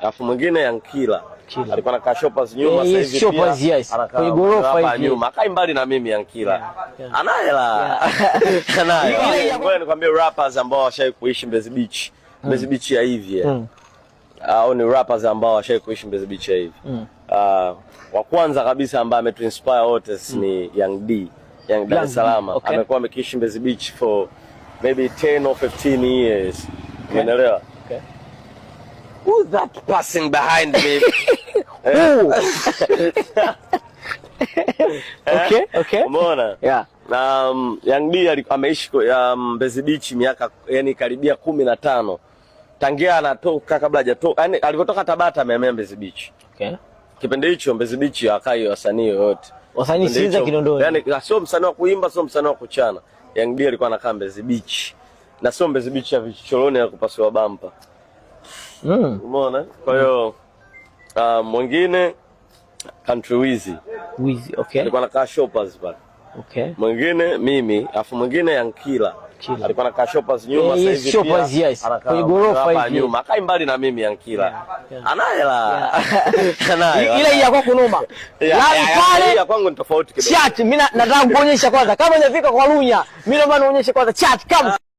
Alafu mwingine Yankila. Kila. Alikuwa anakaa Shoppers nyuma, sasa Yes, hivi Shoppers, pia yes. anakaa Kwenye ghorofa hapa hivi. nyuma. Hakai mbali na mimi Yankila. Yeah. Ana hela. Anayo. Ile ya- Ngoja nikwambie rappers ambao washai kuishi Mbezi Beach. Mbezi Beach ya hivi. Au ni rappers ambao washai kuishi Mbezi Beach ya hivi. Wa kwanza kabisa ambaye ametuinspire wote ni Young D. Young Dar es Salaam. Amekuwa amekiishi Mbezi Beach for maybe 10 or 15 years. Umeelewa? Okay. Who's that passing behind me? Who? Okay. Umeona? Yeah. Young D ameishi Mbezi Beach miaka yani karibia 15 tangia anatoka, kabla hajatoka, yani alivyotoka Tabata amehamia Mbezi Beach. Kipindi hicho Mbezi Beach hakai wasanii yoyote. Wasanii Kipindi Sinza, Kinondoni. Yani sio msanii wa kuimba, sio msanii wa kuchana. Young D alikuwa anakaa Mbezi Beach. Na sio Mbezi Beach ya vichochoroni ya kupasua bampa. Umeona? Kwa hiyo mwingine Country Wizzy Wizzy, okay. alikuwa anakaa Shoppers pale. Mwingine mimi, afu mwingine Yankila. Kila. Alikuwa anakaa Shoppers nyuma, sasa Yes, hivi Shoppers, pia yes. anakaa Kwenye ghorofa hapa hivi. nyuma. Hakai mbali na mimi Yankila. Yeah. Ana hela. Anayo. Ile ya kwako noma. Yeah, Lami pale. ya kwangu ni tofauti kidogo. Chat, mimi nataka kuonyesha kwanza. Kama hujafika kwa Lunya, mimi naomba nionyeshe kwanza chat kama